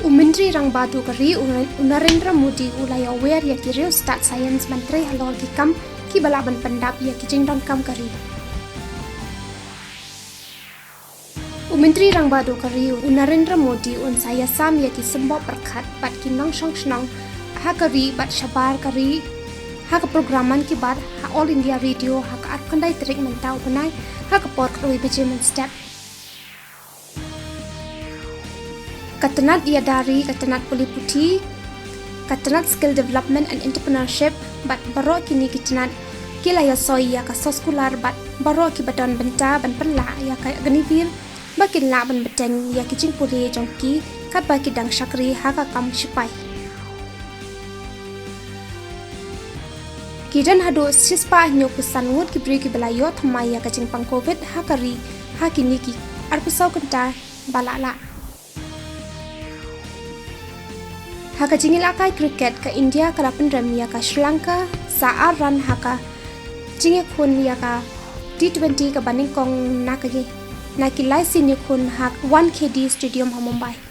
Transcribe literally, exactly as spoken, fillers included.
U Myntri Rangbah Duh ka ri u Narendra Modi u la ïawer ïa ki riewstad science ban trei halor ki kam kiba lah ban pyndap ïa ki jingdonkam ka ri. U Myntri Rangbah Duh ka ri u Narendra Modi un sa ïasam ïa ki symboh pyrkhat bad ki nongshong shnong ha ka ri bad shabar ka ri ha ka program Mann Ki Baat ha All India Radio ha ka arphew khyndai tarik mynta u bnai ha ka por khatwei baje mynstep. Ka tnat ïada ri, ka tnat pule puthi, ka tnat skill development and entrepreneurship bad baroh kine ki tnat ki la ïasoi ïa ka soskular bad baroh kiba don bynta ban pynlah ïa ka Agniveer ba kin lah ban bteng ïa ki jingpule jong ki katba ki dang shakri ha ka kam shipai. Ki don haduh shispah hynñiewphew san ngut ki briew kiba la ïoh thymmai ïa ka jingpang Covid ha ka ri ha kine ki arphew saw kynta ba la lah. Ha ka jingïalehkai cricket ka India ka la pynrem ïa ka Sri Lanka sa ar run ha ka jingïakhun ïa ka T twenty kaba nyngkong na ka na ki lai sien ïakhun ha Wankhede Stadium ha Mumbai.